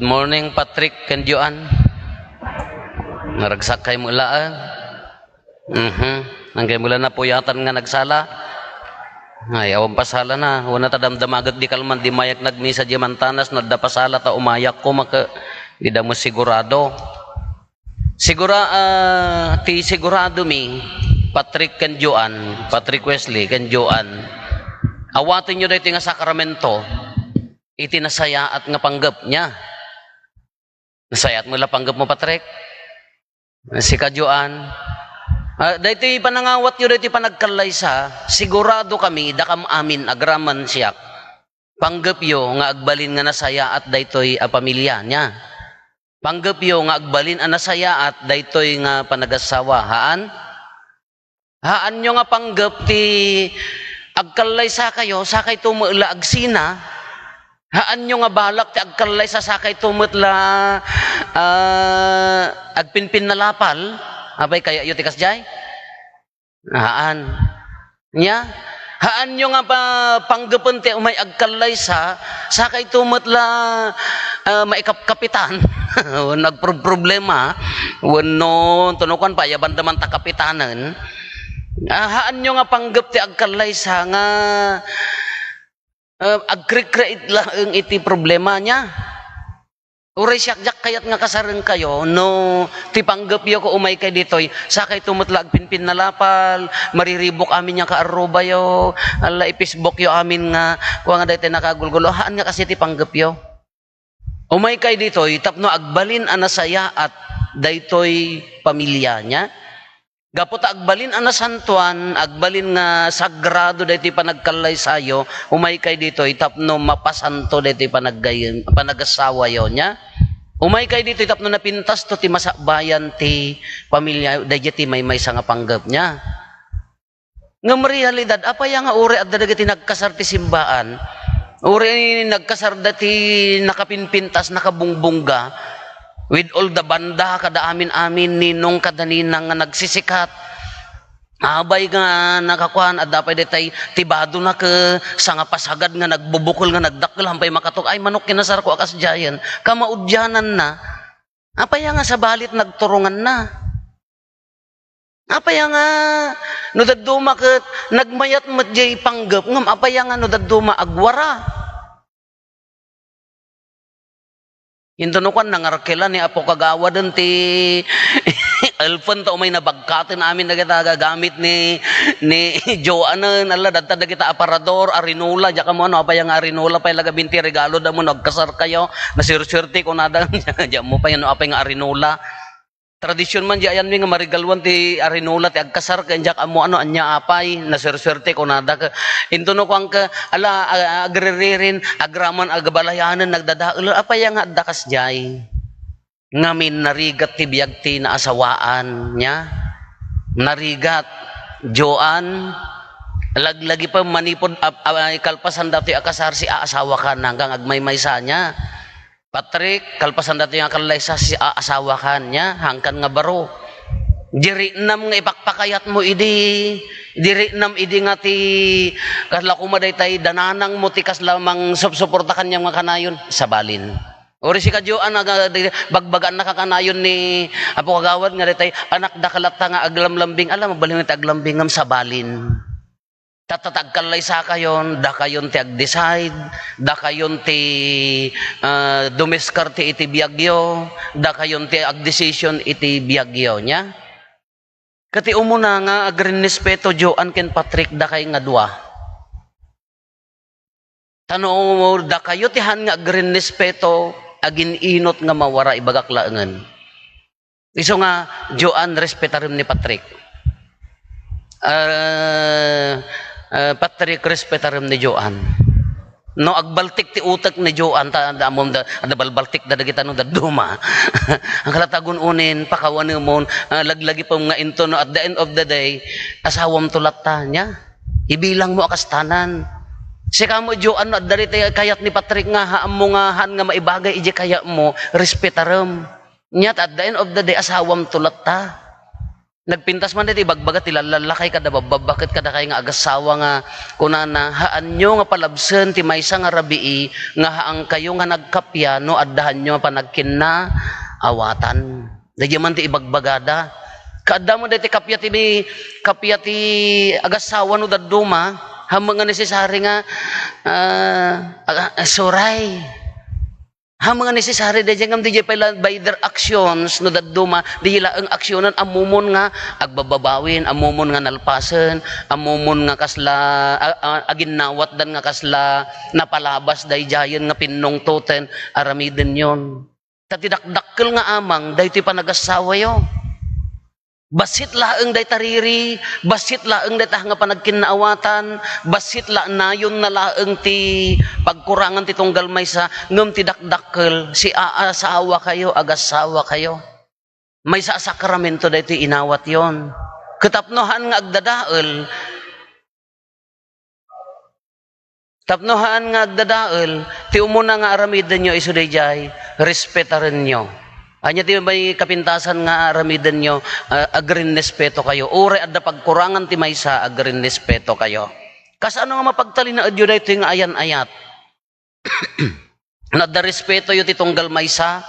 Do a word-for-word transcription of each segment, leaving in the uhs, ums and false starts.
Morning, Patrick ken Joan. Naragsak kay mo laeng. Mhm. Ang kay mula napuyatan nga nagsala. Ay, awan pasala na. Wala ta damdamaget di kalman, di mayak nagmisa di mantanas, no adda pasala ta umayak ko, maka, di da mo sigurado. Sigura, ah, ti sigurado mi, Patrick ken Joan, Patrick Wesley ken Joan, awaten yo daytoy nga sakramento, iti nasayaat nga panggep niya. Nasayaat mo la panggep mo, Patrick? Sika, Joan? Ah, daytoy panangawat yo, daytoy panagkallaysa, sigurado kami, dakam amin, agraman siak. Panggep yo nga agbalin nga nasayaat daytoy a pamilya niya. Panggep yo nga agbalin a nasayaat daytoy nga panagasawa. Haan? Haanyo nga panggep ti agkallaysa kayo, sakayto met la agsina. Haanyo nga balak ti agkallaysa, sakayto met la, ah, agpinpinnalapal. Apay, kayatyo ti kasjay? Haan. Nya? Haanyo nga pa-, panggepen ti umay agkallaysa, sakayto met la, ah, maikapkapitan. Wenno agproproblema. Wenno, tunukan pa, ayaban da man ta kapitanen. Ah, haanyo nga panggep ti agkallaysa nga, ah, agkrekreate laeng iti problema niya. Uray siak, diak kayat nga kasaren kayo, no, ti panggep yo ko umay kay ditoy, sakayto met la agpinpinnalapal, mariribuk amin nga kaarruba yo, ala, i-Facebook yo amin nga, kua nga daytoy nakagulgulo, haan nga kasi ti panggep yo. Umay kay ditoy, tapno agbalin a nasayaat daytoy pamilya niya. Gapu ta agbalin a nasantoan, agbalin nga sagrado daytoy panagkallaysayo, umay kay ditoy tapno mapasanto daytoy panaggay-, panagasawayo niya. Umay kay ditoy tapno napintasto ti masakbayan ti pamilya, daydiay ti maymaysa nga panggep niya. Ngem realidad, apay nga uray adda dagiti nagkasar ti simbaan, uray nagkasar dati nakapinpintas, nakabungbungga, with all the banda kada amin-amin, ninong kada ninang nga nagsisikat. Abay nga nakakuan, adda pay detay ti badona ket sangapasagad nga nagbubukel nga nagdakkel, hampay makatuk-, ay, manok kinasarko a kasdiayen. Kamaudiananna. Apay nga sabali ti nagturonganna? Apay nga no dadduma ket nagmayat met jay panggep, ngem apay nga no dadduma agwara? Intono kuan, nangarkela ni Apo Kagawaden ti elfen ta umay nabagkaten amin dagita gagamit ni, ni Joanen, ala, dagita aparador, arinola, diak ammo no apay nga arinola pay la gabin ti regalo da mo no agkasar kayo, nasuersuerte kunada, diak ammo pay no apay nga arinola. Tradisyon man di ayanmi nga marigaluan ti arinola ti agkasar, ken diak ammo no ania apay, nasuersuerte kunada. Ke-, intono kuan ke, ala, a-, agriririn, agraman, agbalayanen, nagdadael, apay nga adda kasdiay. Ngamin narigat ti biag ti naasawaan niya. Narigat, Joan, laglagi pa manipud, ap-, a-, kalpasan datoy a kasar, si aasawa ka, hanggang agmaymaysa niya. Patrick, kalpasan datoy nga kallaysa, si aasawa ka niya, hangkan nga baro. Di riknam nga ipakpakayat mo idi, di riknam idi nga ti, kasla koma daytay, dananang mo ti kasla mangsupsuporta kaniam nga kanayon, sabalin. Uri si kadyo, anak, ah, di, bagbagaan na kakanayon ni Apo Kagawad nga daytay, anak, daka latta nga aglamlambing, ala, mabalin ti aglambing ngam sabalin. Tatta, ta agkallaysa kayon, dakayon ti agdecide, dakayon ti, ah, dumiskarte iti biagyo, dakayon ti agdesisyon iti biagyo, nya? Ket ti umuna nga agrinrespeto, Joan ken Patrick, dakay nga dua. Ta no dakayo ti han nga agrinrespeto, agin-inot nga mawara, ibagak laengen. Isu nga, Joan, respetarem ni Patrick. Ah, ah, Patrick, respetarem ni Joan. No agbaltik ti utek ni Joan, ta, da, ammom da, adda balbaltik da dagita no dadduma. Ang kalatagun unin, pakawanemon, ah, laglagipem nga into, no, at the end of the day, asawam to latta, nya? Ibilangmo a kastanan. Sika mo, Joan, no, adda ditoy kayat ni Patrick nga, haammo nga, han nga maibagay iti kayatmo, respetarem. Nya, at the end of the day, asawam to latta. Nagpintas man daytoy ibagbaga ti lallallakay kada babbabaket kadakay nga agassawa nga kunana, "Haanyo nga palabsen ti maysa nga rabii nga haankayo nga nagkappia no adda haanyo nga panagkinnaawatan." Daydiay man ti ibagbagada. Kaadda met daytoy kappia ti, kappia ti agassawa no dadduma, haanmo nga necessary nga, ah, ah, suray. Haanmo nga necessary daydiay ngem daydiay pay la by their actions no dadduma, daydiay laeng aksyonen, ammomon nga agbababawin, ammomon nga nalpasen, ammomon nga kasla, a-, a-, aginnawatdan nga kasla napalabas daydiayen nga pinnungtoten, aramidenyon. Ta ti dakdakkel nga amang, daytoy panagassawayo. Bassit laeng dayta riri, bassit laeng dayta nga panagkinnaawatan, bassit la nayon na laeng ti pagkurangan ti tunggal maysa, ngem ti dakdakkel, siaasawakayo, agassawakayo. Maysa a sakramento daytoy inawatyon. Ket tapno haan nga agdadael, Tapno haan nga agdadael, ti umuna nga aramidenyo isu daydiay, respetarenyo. Ania ti may kapintasan nga aramidenyo, ah, agrinrespetokayo. Uray adda pagkurangan ti maysa, agrinrespetokayo. Kasano nga mapagtalinaedyo daytoy nga ayan-ayat? No adda respetoyo ti tunggal maysa,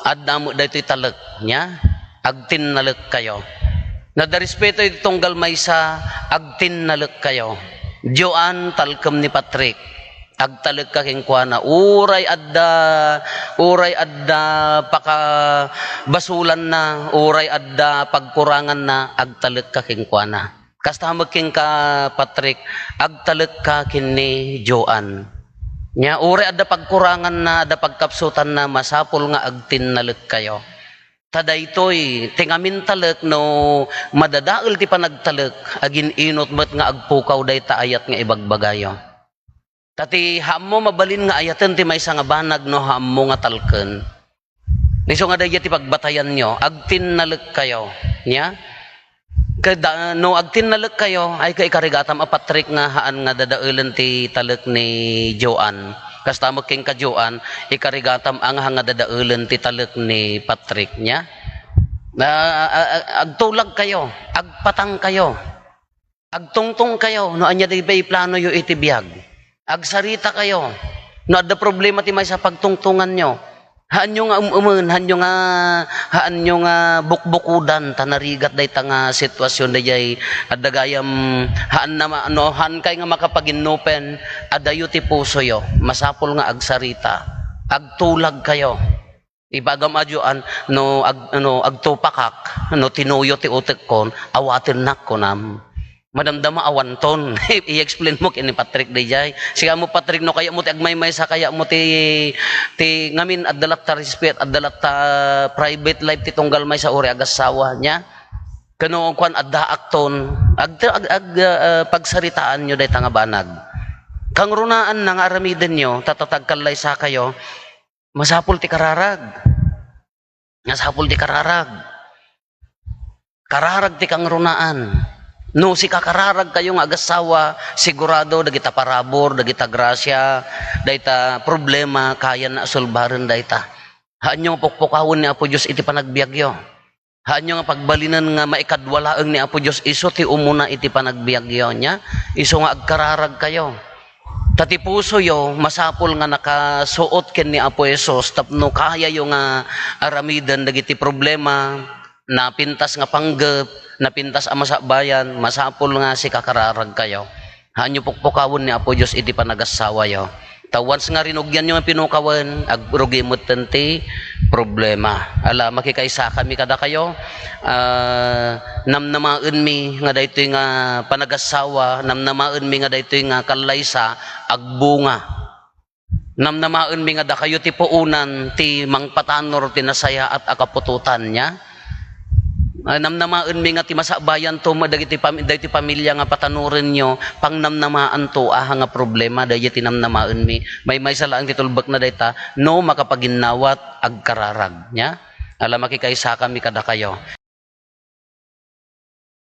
adda met daytoy talek, nia? Agtinnalekkayo. No adda respetoyo ti tunggal maysa, agtinnalekkayo. Joan, talkem ni Patrick. Agtalekka kenkuana. Uray adda, uray adda pakabasulanna, uray adda pagkuranganna, agtalekka kenkuana. Kasta met kenka, Patrick, agtalekka ken ni Joan. Nia, uray adda pagkuranganna, adda pagkapsutanna, masapul nga agtinnalekkayo. Ta daytoy, ti ngamin talek no madadael ti panagtalek, agin-inut met nga agpukaw dayta ayat nga ibagbagayo. Ta ti haammo mabalin nga ayaten ti maysa nga banag no haammo nga talken. Isu nga daydiay ti pagbatayanyo, agtinnalekkayo. Nia? Ket da-, no agtinnalekkayo, ay, ket ikarigatam a Patrick nga haan nga dadaelen ti talek ni Joan. Kasta met kenka Joan, ikarigatam a nga haan nga dadaelen ti talek ni Patrick. Nia? Na, a-, a-, a-, agtulagkayo, agpatangkayo. Agtungtongkayo no ania daydiay planoyo iti biag. Agsaritakayo no adda problema ti maysa pagtungtonganyo. Haanyo nga em-emen, haanyo nga, haanyo nga bukbukodan ta narigat dayta nga sitwasyon daydiay adda gayam, haan na ma-, no, haankay nga makapaginnupen, adayo ti pusoyo. Masapul nga agsarita. Agtulagkayo. Ibagam a Joan, no ag-, no agtupakak, no tinuyo ti utekkon, awatennak, kunam. Madamdama awanton. I-explain mo ken ni Patrick daydiay. Sika mo, Patrick, no kayatmo ti agmaymaysa, kayatmo ti, ti ngamin adda latta respect, adda latta private life ti tunggal maysa uray agassawa, nia? Ken no kuan, addaakton, ag-, ag-, ag-, ah, pagsaritaanyo dayta nga banag. Kangrunaanna nga aramidenyo, ta, ta agkallaysakayo, Masapul ti kararag. Masapul ti kararag. Kararag ti kangrunaan. No sika kararagkayo nga agassawa, sigurado dagita parabur, dagita grasia, dayta problema, kayanna a sulbaren dayta. Haanyo nga pukpukawen ni Apo Dios iti panagbiagyo. Haanyo nga pagbalinen nga maikadua laeng ni Apo Dios isu ti umuna iti panagbiagyo, nia? Isu nga agkararagkayo. Ta ti pusoyo, masapul nga nakasuot ken ni Apo Jesus tapno kayayo nga aramiden dagiti problema, napintas nga panggep, napintas a masabayan, masapul nga sika kararagkayo. Haanyo pukpukawen ni Apo Dios iti panagassawayo. Ta once nga rinugianyo nga pinukawen, agrugi metten ti problema. Ala, makikaysakami kadakayo, ah, namnamaenmi nga daytoy nga panagassawa, namnamaenmi nga daytoy nga kallaysa, agbunga. Namnamaenmi nga dakayo ti puonan ti mangpatanor ti nasayaat a kaputotan, nia? Ah, namnamaenmi nga ti masabayanto met dagiti pam-, dagiti pamilya nga patanorenyo, pangnamnamaanto aha nga problema, daydiay ti namnamaenmi. Maymaysa laeng ti tulbekna dayta, no makapaginnawat, agkararag, nia? Ala, makikaysakami kadakayo.